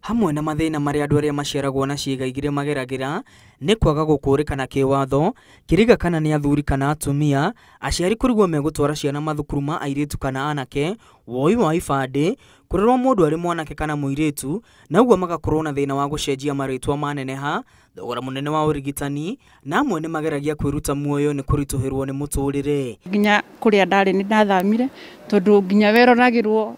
Hamwe na mathĩna marĩa andũ arĩa maciaragwo na ciĩga igĩrĩ mageragĩra nĩ kwaga gũkũrĩkana kĩwatho, kĩrĩga kana nĩ athuri kana atumia, aciari kũrigwo megũtwara ciana mathukuru ma airĩtu kana anake, woi wa ibandĩ, kũrerwo mũndũ arĩ mwanake kana mũirĩtu, na ũguo magakorwo na thĩna wa gũcenjia marĩtwa maneneha, thogora mũnene wa ũrigitani, na amwe nĩ mageragia kwĩruta muoyo nĩ kũritũhĩrwo nĩ mũtũrĩre. Nginya kũrĩa ndarĩ nĩ ndathamire tondũ nginya weroragĩrwo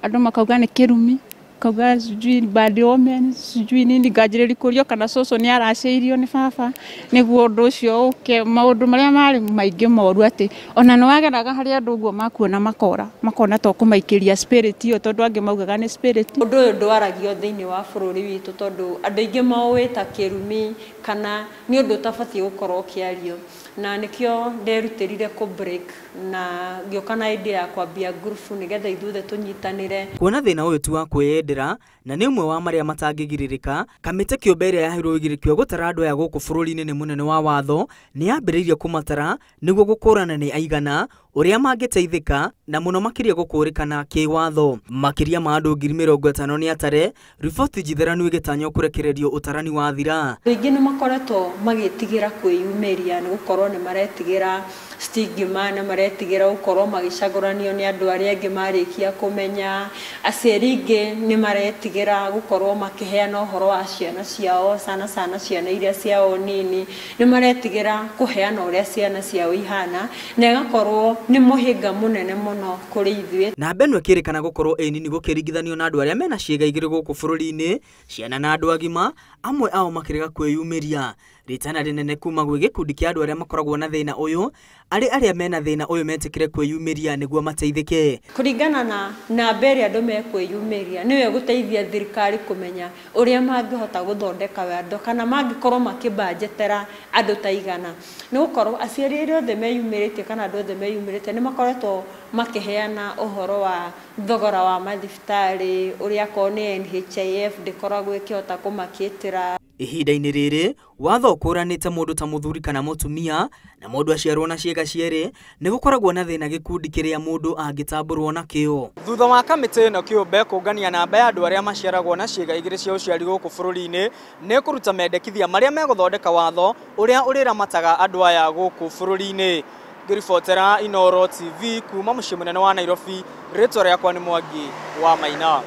andũ makauga nĩ kĩrumi, kauga sijui bad omen, sijui nini, nganjĩrĩria kũrio kana cũcũ nĩ aracĩirio nĩ baba nĩguo ũndũ ũcio ũke. Maũndũ marĩa marĩ maingĩ moru atĩ ona nĩ wageraga harĩ andũ ũguo makuona makora, makona to kũmaikĩria spirit ĩyo tondũ angĩ maugaga nĩ spirit. Ũndũ ũyũ ndwaragio thĩinĩ wa bũrũri witũ tondũ andũ aingĩ maũĩ ta kĩrumi kana nĩ ũndũ ũtabatiĩ gũkorwo ũkĩario, na nĩkĩo nderutĩrire kũ break na ngĩũka na idea ya kwambia ngurubu nĩgetha ithuothe tũnyitanĩre. Kuona thĩna ũyũ ti wa kwĩyendera na nĩ ũmwe wa marĩa matangĩgirĩrĩka, kamĩtĩ kĩũmbe ĩrĩa yaheirwo ũigĩrĩki wa gũtara andũ aya gũkũ bũrũri-inĩ nĩ mũnene wa watho nĩ yambĩrĩirie kũmatara nĩguo gũkũrana nĩ aigana ũrĩa mangĩteithĩka na mũno makĩria gũkũrĩkana kĩwatho. Makĩria ma andũ 50,000 nĩ atare, riboti njitheranu ĩgĩtanywo kũrekererio ũtarani wathira. Andũ aingĩ nĩ makoretwo magĩtigĩra kwĩyumĩria nĩ gũkorwo nĩ maretigĩra stigma, nĩ maretigĩra gũkorwo magĩcagũranio nĩ andũ arĩa angĩ marĩkia kũmenya. Aciari aingĩ nĩ maretigĩra gũkorwo makĩheana ũhoro wa ciana ciao, sana sana ciana iria ciao nini, nĩ maretigĩra kũheana ũrĩa ciana ciao ihana, na ĩgakorwo nĩ mũhĩnga mũnene mũno kũrĩ ithuĩ. Namba ĩno ĩkĩrĩkana gũkorwo ĩ nini gũkĩringithanio na andũ arĩa mena ciĩga igĩrĩ gũkũ bũrũri-inĩ, ciana na andũ agima, amwe ao makĩrega kwĩyumĩria. Rĩtana rĩnene kuma gwĩ gĩkundi kĩa andũ arĩa makoragwo na thĩna ũyũ, arĩ arĩa mena thĩna ũyũ metĩkĩre kwĩyumĩria nĩguo mateithĩke. Kũringana na namba ĩrĩa andũ mekwĩyumĩria nĩyo ĩgũteithia thirikari kũmenya ũrĩa mangĩhota gũthondeka watho kana mangĩkorwo makĩbanjetera andũ ta igana, nĩ gũkorwo aciari arĩa othe meyumĩrĩtie kana andũ othe meyumĩrĩtie nĩ makoretwo makĩheana ũhoro wa thogora wa mathibitarĩ, ũrĩa akorwo nĩ NHIF ndĩkoragwo ĩkĩhota kũmakĩtĩra. Ihinda-inĩ rĩrĩ watho ũkũranĩte mũndũ ta mũthuri kana mũtumia na mũndũ aciarwo na ciĩga cierĩ nĩ gũkoragwo na thĩna gĩkundi kĩrĩa mũndũ angĩtambũrwo nakĩo. Thutha wa kamĩtĩ ĩno kĩũmbe kũngania namba ya andũ arĩa maciaragwo na ciĩga igĩrĩ cia ũciari gũkũ bũrũri-inĩ nĩ kũruta mendekithia marĩa megũthondeka watho ũrĩa ũrĩramataga andũ aya gũkũ bũrũri-inĩ. Ngĩribotera Inooro TV kuma mũciĩ mũnene wa Nairobi, rĩtwa rĩakwa nĩ Mwangi wa Maina.